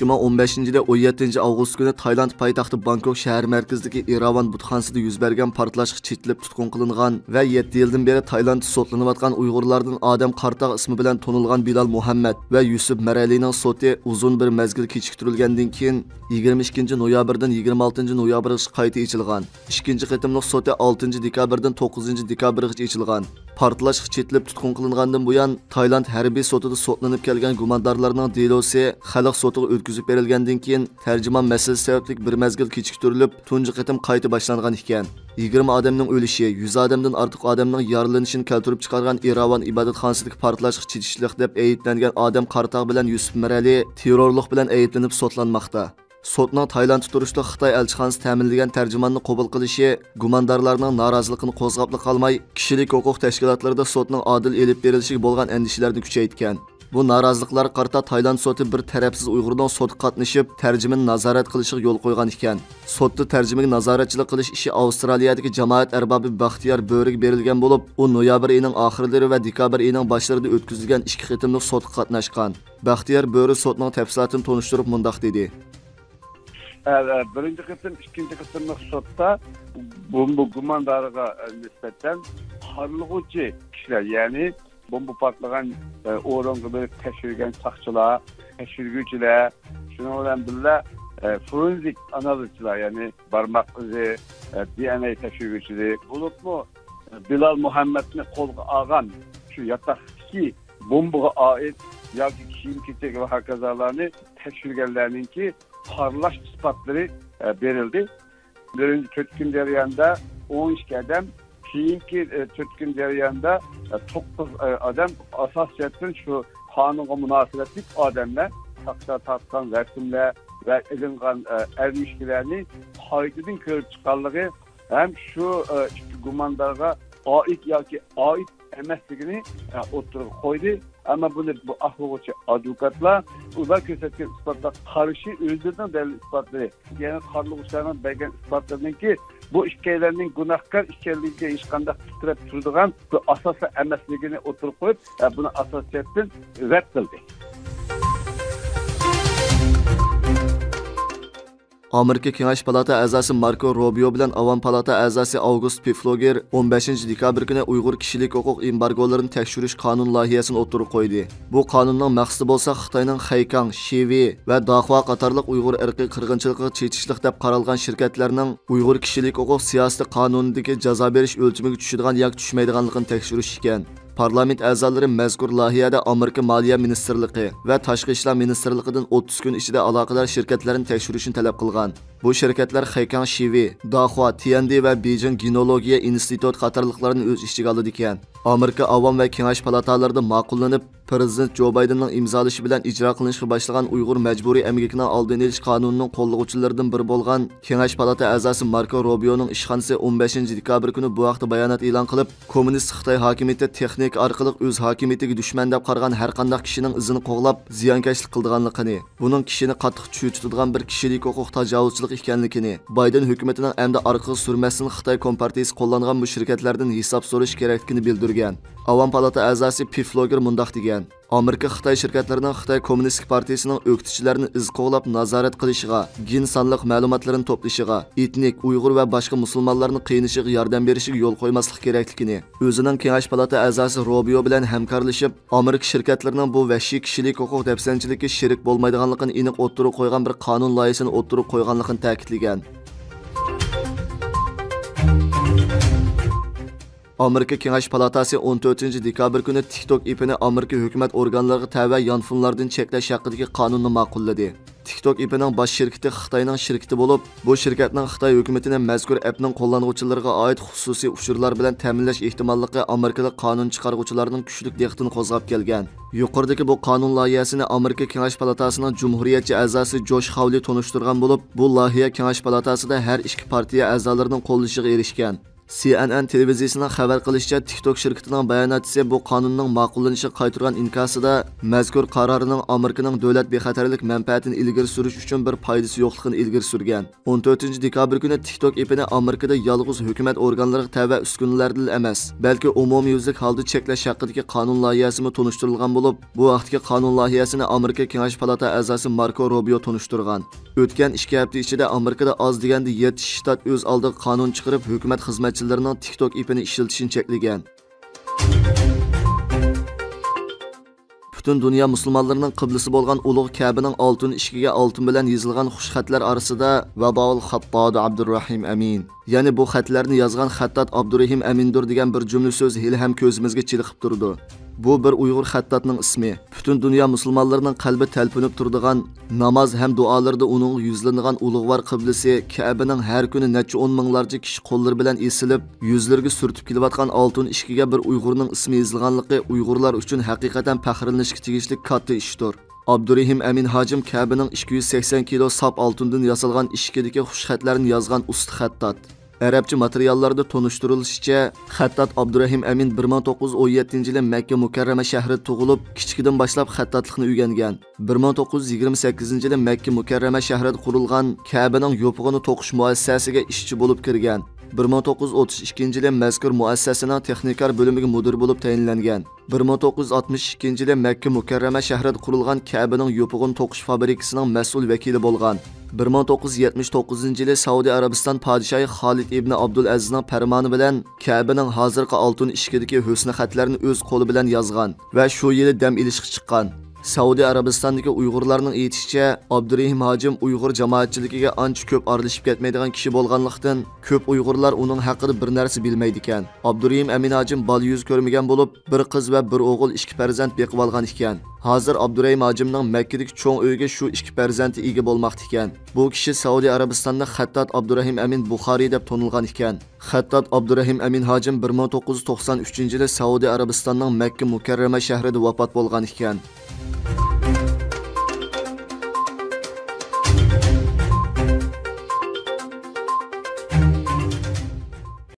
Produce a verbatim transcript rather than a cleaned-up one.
ئىككى مىڭ ئون بەشىنچى يىلى ئون يەتتىنچى ئاۋغۇست كۈنى تايلاند پايتەختى بانكوك شەھەر مەركىزىدىكى ئىراۋان بۇتخانىسىدا يۈز بەرگەن پارتلاشقا چېتىلىپ تۇتقۇن قىلىنغان ۋە يەتتە يىلدىن بېرى تايلاندتا سوتلىنىۋاتقان ئۇيغۇرلاردىن ئادەم قاراتاغ ئىسمى بىلەن تونۇلغان بىلال مۇھەممەد ۋە يۈسۈپ مەرەلىنىڭ سوتى ئۇزۇن بىر مەزگىل كېچىكتۈرۈلگەندىن كېيىن، يىگىرمە ئىككىنچى نويابىردىن يىگىرمە ئالتىنچى نويابىرغىچە قايتا ئېچىلغان. ئىككىنچى قېتىملىق سوتى ئالتىنچى دېكابىردىن توققۇزىنچى دېكابىرغىچە ئېچىلغان. پارتلاشقا چېتىلىپ تۇتقۇن قىلىنغاندىن بۇيان، تايلاند ھەربىي سوتىدا سوتلىنىپ كەلگەن گۇماندارلارنىڭ دېلوسى خەلق سوتىغا ئۆتكۈزۈپ بېرىلگەندىن كېيىن، تەرجىمان مەسىلىسى سەۋەبلىك بىر مەزگىل كېچىكتۈرۈلۈپ، تۇنجى قېتىم قايتا باشلانغان ئىكەن. يىگىرمە ئادەمنىڭ ئۆلۈشى، يۈز ئادەمدىن ئارتۇق ئادەمنىڭ يارىلىنىشىنى كەلتۈرۈپ چىقارغان ئىراۋان ئىبادەتخانىسىدىكى پارتلاشقا چېتىشلىق دەپ ئەيىبلەنگەن ئادەم قاراتاغ بىلەن يۈسۈپ مەرەلى تېررورلۇق بىلەن ئەيىبلىنىپ سوتلانماقتا. سوتنىڭ تايلاندتا تۇرۇشلۇق خىتاي ئەلچىخانىسى تەمىنلىگەن تەرجىماننى قوبۇل قىلىشى گۇماندارلارنىڭ نارازىلىقىنى قوزغاپلا قالماي، كىشىلىك ھوقۇق تەشكىلاتلىرىدا سوتنىڭ ئادىل ئېلىپ بېرىلىشىگە بولغان ئەندىشىلەرنى كۈچەيتكەن. بۇ نارازىلىقلارغا قارىتا تايلاند سوتى بىر تەرەپسىز ئۇيغۇرنىڭ سوتقا قاتنىشىپ، تەرجىمىنى نازارەت قىلىشىغا يول قويغان ئىكەن. سوتتا تەرجىمىگە نازارەتچىلىك قىلىش ئىشى ئاۋسترالىيەدىكى جامائەت ئەربابى بەختىيار بۆرىگە بېرىلگەن بولۇپ، ئۇ نويابىر ئېيىنىڭ ئاخىرلىرى ۋە دېكابىر ئېيىنىڭ باشلىرىدا ئۆتكۈزۈلگەن ئىككى قېتىملىق سوتقا قاتناشقان. بەختىيار بۆرى سوتنىڭ تەپسىلاتىنى تونۇشتۇرۇپ مۇنداق دېدى. ئە، بىرىنچى قېتىم، ئىككىنچى قېتىملىق سوتتا بومبا گۇماندارىغا، ئە، نىسبەتەن قارىلىغۇچى كىشىلەر، يەنى بومبا پارتلىغان، ئە، ئورۇنغا بېرىپ تەكشۈرگەن ساقچىلار، تەكشۈرگۈچىلەر، شۇنىڭ بىلەن بىللە، ئە، فورېنزىك ئانالىزچىلار، يەنى بارماق ئىزى، ئە، دى ئېن ئەي تەكشۈرگۈچىلىرى، بولۇپمۇ، ئە، بىلال مۇھەممەدنى قولغا ئالغان شۇ ياتاقتىكى بومبىغا ئائىت ياكى كىيىم-كېچەك ۋە ھاكازالارنى تەكشۈرگەنلەرنىڭكى پارلاش ئىسپاتلىرى، ئە، بېرىلدى. بىرىنچى تۆت كۈن جەريانىدا ئون ئىككى ئادەم، كېيىنكى، ئە، تۆت كۈن جەريانىدا، ئە، توققۇز، ئە، ئادەم، ئاساسىي جەھەتتىن شۇ قانۇنغا مۇناسىۋەتلىك ئادەملەر، ساقچىلار تارتقان رەسىملەر ۋە ئېلىنغان، ئە، ئەۋلىشكىلەرنى قايتىدىن كۆرۈپ چىققانلىقى ھەم شۇ، ئە، ئىككى گۇماندارغا ئائىت ياكى ئائىت ئەمەسلىكىنى، ئە، ئوتتۇرىغا قويدى. ئەمما بۇنى بۇ ئاقلىغۇچى ئادۋوكاتلار ئۇلار كۆرسەتكەن ئىسپاتلارغا قارشى ئۆزلىرىنىڭ دەلىل ئىسپاتلىرى، يەنى قارىلىغۇچىلارنىڭ بەرگەن ئىسپاتلىرىنىڭكى بۇ ئىككىيلەننىڭ گۇناھكار ئىكەنلىكىگە ھېچقانداق پىترەپ تۇرىدىغان بىر ئاساسلار ئەمەسلىكىنى ئوتتۇرىغا قويۇپ، ئە، بۇنى ئاساسىي جەھەتتىن رەت قىلدى. ئامېرىكا كېڭەش پالاتا ئەزاسى ماركو روبىيو بىلەن ئاۋام پالاتا ئەزاسى ئاۋگۇست پېفلوگېر ئون بەشىنچى دېكابىر كۈنى ئۇيغۇر كىشىلىك ھوقۇق ئېمبارگولىرىنى تەكشۈرۈش قانۇن لايىھەسىنى ئوتتۇرىغا قويدى. بۇ قانۇننىڭ مەقسىتى بولسا خىتاينىڭ خەيكاڭ، شىۋې ۋە داخۇا قاتارلىق ئۇيغۇر ئىرقىي قىرغىنچىلىقىغا چېتىشلىق دەپ قارالغان شىركەتلەرنىڭ ئۇيغۇر كىشىلىك ھوقۇق سىياسىتى قانۇنىدىكى جازا بېرىش ئۆلچىمىگە چۈشىدىغان ياكى چۈشمەيدىغانلىقىنى تەكشۈرۈش ئىكەن. پارلامېنت ئەزالىرى مەزكۇر لايىھەدە ئامېرىكا مالىيە مىنىستىرلىقى ۋە تاشقى ئىشلار مىنىستىرلىقىدىن ئوتتۇز كۈن ئىچىدە ئالاقىدار شىركەتلەرنى تەكشۈرۈشنى تەلەپ قىلغان. بۇ شىركەتلەر خېكاڭ شىۋې، داخۇا، تيەندې ۋە بېيجىڭ گېنولوگىيە ئىنستىتۇتى قاتارلىقلارنى ئۆز ئىچىگە ئالىدىكەن. ئامېرىكا ئاۋام ۋە كېڭەش پالاتالىرىدا ماقۇللىنىپ، پىرېزىدېنت جو بايدېننىڭ ئىمزالىشى بىلەن ئىجرا قىلىنىشقا باشلىغان ئۇيغۇر مەجبۇرىي ئەمگىكىنىڭ ئالدىنى ئېلىش قانۇنىنىڭ قوللىغۇچىلىرىدىن بىرى بولغان كېڭەش پالاتا ئەزاسى ماركو روبىيونىڭ ئىشخانىسى ئون بەشىنچى دېكابىر كۈنى بۇ ھەقتە بايانات ئېلان قىلىپ، كوممۇنىست خىتاي ھاكىمىيىتى تېخنىكا ئارقىلىق ئۆز ھاكىمىيىتىگە دۈشمەن دەپ قارىغان ھەرقانداق كىشىنىڭ ئىزىنى قوغلاپ، زىيانكەشلىك قىلىدىغانلىقىنى، بۇنىڭ كىشىنى قاتتىق چۆچۈتىدىغان بىر كىشىلىك ھوقۇق تاجاۋۇزچىلىقى ئىكەنلىكىنى، بايدېن ھۆكۈمىتىنىڭ ئەمدى ئارقىغا سۈرمەستىن خىتاي كومپارتىيىسى قوللانغان بۇ شىركەتلەردىن ھېساب سورىشى كېرەكلىكىنى بىلدۈرگەن. ئاۋام پالاتا ئەزاسى پېفلوگېر مۇنداق دېگەن: ئامېرىكا خىتاي شىركەتلىرىنىڭ خىتاي كوممۇنىستىك پارتىيىسىنىڭ ئۆكتىچىلەرنى ئىز قوغلاپ نازارەت قىلىشىغا، گېن سانلىق مەلۇماتلىرىنى توپلىشىغا، ئېتنىك، ئۇيغۇر ۋە باشقا مۇسۇلمانلارنى قىينىشىغا ياردەم بېرىشىگە يول قويماسلىق كېرەكلىكىنى، ئۆزىنىڭ كېڭەش پالاتا ئەزاسى روبىيو بىلەن ھەمكارلىشىپ، ئامېرىكا شىركەتلىرىنىڭ بۇ ۋەھشىي كىشىلىك ھوقۇق دەپسەندىچىلىككە شېرىك بولمايدىغانلىقىنى ئېنىق ئوتتۇرىغا قويغان بىر قانۇن لايىھەسىنى ئوتتۇرىغا قويغانلىقىنى تەكىتلىگەن. ئامېرىكا كېڭەش پالاتاسى ئون تۆتىنچى دېكابىر كۈنى تىك توك ئېپىنى ئامېرىكا ھۆكۈمەت ئورگانلىرىغا تەۋە يانفونلاردىن چەكلەش ھەققىدىكى قانۇننى ماقۇللىدى. تىك توك ئېپىنىڭ باش شىركىتى خىتاينىڭ شىركىتى بولۇپ، بۇ شىركەتنىڭ خىتاي ھۆكۈمىتىنى مەزكۇر ئەپنىڭ قوللانغۇچىلىرىغا ئائىت خۇسۇسىي ئۇچۇرلار بىلەن تەمىنلەش ئېھتىماللىقى ئامېرىكىلىق قانۇن چىقارغۇچىلارنىڭ كۈچلۈك دىققىتىنى قوزغاپ كەلگەن. يۇقىرىدىكى بۇ قانۇن لايىھەسىنى ئامېرىكا كېڭەش پالاتاسىنىڭ جۇمھۇرىيەتچى ئەزاسى جوش خاۋلى تونۇشتۇرغان بولۇپ، بۇ لايىھە كېڭەش پالاتاسىدا ھەر ئىككى پارتىيە ئەزالىرىنىڭ قوللىشىغا ئېرىشكەن. سىئېنئېن تېلېۋىزىيىسىنىڭ خەۋەر قىلىشىچە، تىكتوك شىركىتىنىڭ باياناتچىسى بۇ قانۇننىڭ ماقۇللىنىشىغا قايتۇرغان ئىنكاسىدا مەزكۇر قارارنىڭ ئامېرىكىنىڭ دۆلەت بىخەتەرلىك مەنپەئەتىنى ئىلگىرى سۈرۈش ئۈچۈن بىر پايدىسى يوقلۇقىنى ئىلگىرى سۈرگەن. ئون تۆتىنچى دېكابىر كۈنى تىكتوك ئېپىنى ئامېرىكىدا يالغۇز ھۆكۈمەت ئورگانلىرىغا تەۋە ئۈسكۈنىلەردىلا ئەمەس، بەلكى ئومۇميۈزلۈك ھالدا چەكلەش ھەققىدىكى قانۇن لايىھەسىمۇ تونۇشتۇرۇلغان بولۇپ، بۇ ھەقتىكى قانۇن لايىھەسىنى ئامېرىكا كېڭەش پالاتا ئەزاسى ماركو روبىيو تونۇشتۇرغان. ئۆتكەن ئىككى ھەپتە ئىچىدە ئامېرىكىدا ئاز دېگەندە يەتتە شتات ئۆز ئالدىغا قانۇن چىقىرىپ، ھۆكۈمەت خىزمەتچىلىرىنىڭ تىكتوك ئېپىنى ئىشلىتىشىنى چەكلىگەن. پۈتۈن دۇنيا مۇسۇلمانلىرىنىڭ قىبلىسى بولغان ئۇلۇغ كەبىنىڭ ئالتۇن ئىشىكىگە ئالتۇن بىلەن يېزىلغان خۇش خەتلەر ئارىسىدا ۋەباۋۇل خاتتاد ئابدۇررەھىم ئەمىن، يەنى بۇ خەتلەرنى يازغان خەتتات ئابدۇرەھىم ئەمىندۇر دېگەن بىر جۈملە سۆز ھېلىھەم كۆزىمىزگە چېلىقىپ تۇرىدۇ. بۇ بىر ئۇيغۇر خەتتاتنىڭ ئىسمى. پۈتۈن دۇنيا مۇسۇلمانلىرىنىڭ قەلبى تەلپۈنۈپ تۇرىدىغان، ناماز ھەم دۇئالىرىدا ئۇنىڭغا يۈزلىنىدىغان ئۇلۇغۋار قىبلىسى كەبىنىڭ ھەر كۈنى نەچچە ئون مىڭلارچە كىشى قوللىرى بىلەن ئېسىلىپ، يۈزلىرىگە سۈرتۈپ كېلىۋاتقان ئالتۇن ئىشىكىگە بىر ئۇيغۇرنىڭ ئىسمى يېزىلغانلىقى ئۇيغۇرلار ئۈچۈن ھەقىقەتەن پەخىرلىنىشكە تېگىشلىك كاتتا ئىشتۇر. ئابدۇرېھىم ئەمىن ھاجىم كەبىنىڭ ئىككى يۈز سەكسەن كىلو ساپ ئالتۇندىن ياسالغان ئىشىكىدىكى خۇش خەتلەرنى يازغان ئۇستا خەتتات. ئەرەبچە ماتېرىياللاردا تونۇشتۇرۇلۇشىچە، خەتتات ئابدۇرەھىم ئەمىن بىر مىڭ توققۇز يۈز ئون يەتتىنچى يىلى مەككە مۇكەررەمە شەھىرىدە تۇغۇلۇپ، كىچىكىدىن باشلاپ خەتتاتلىقنى ئۆگەنگەن. بىر مىڭ توققۇز يۈز يىگىرمە سەككىزىنچى يىلى مەككە مۇكەررەمە شەھىرىدە قۇرۇلغان كەبىنىڭ يوپۇقىنى توقۇش مۇئەسسەسىگە ئىشچى بولۇپ كىرگەن. بىر مىڭ توققۇز يۈز ئوتتۇز ئىككىنچى يىلى مەزكۇر مۇئەسسەسىنىڭ تېخنىكار بۆلۈمىگە مۇدىر بولۇپ تەيىنلەنگەن. بىر مىڭ توققۇز يۈز ئاتمىش ئىككىنچى يىلى مەككە مۇكەررەمە شەھىرىدە قۇرۇلغان كەبىنىڭ يوپۇقىنى توقۇش فابرىكىسىنىڭ مەسئۇل ۋەكىلى بولغان. بىر مىڭ توققۇز يۈز يەتمىش توققۇزىنچى يىلى سەئۇدى ئەرەبىستان پادىشاھى خالىد ئىبنى ئابدۇلئەزىزنىڭ پەرمانى بىلەن كەبىنىڭ ھازىرقى ئالتۇن ئىشىكىدىكى ھۆسنى خەتلەرنى ئۆز قولى بىلەن يازغان ۋە شۇ يىلى دەم ئېلىشقا چىققان. سەئۇدى ئەرەبىستاندىكى ئۇيغۇرلارنىڭ ئېيتىشىچە، ئابدۇرېھىم ھاجىم ئۇيغۇر جامائەتچىلىكىگە ئانچە كۆپ ئارىلىشىپ كەتمەيدىغان كىشى بولغانلىقتىن، كۆپ ئۇيغۇرلار ئۇنىڭ ھەققىدە بىر نەرسە بىلمەيدىكەن. ئابدۇرېھىم ئەمىن ھاجىم بالا يۈز كۆرمىگەن بولۇپ، بىر قىز ۋە بىر ئوغۇل ئىككى پەرزەنت بېقىۋالغان ئىكەن. ھازىر ئابدۇرېھىم ھاجىمنىڭ مەككىدىكى چوڭ ئۆيىگە شۇ ئىككى پەرزەنتى ئىگە بولماقتا ئىكەن. بۇ كىشى سەئۇدى ئەرەبىستاندا خەتتات ئابدۇرېھىم ئەمىن بۇخارىي دەپ تونۇلغان ئىكەن. خەتتات ئابدۇرېھىم ئەمىن ھاجىم بىر مىڭ توققۇز يۈز توقسان ئۈچىنچى يىلى سەئۇدى ئەرەبىستاننىڭ مەككە مۇكەررەمە شەھىرىدە ۋاپات بولغان ئىكەن.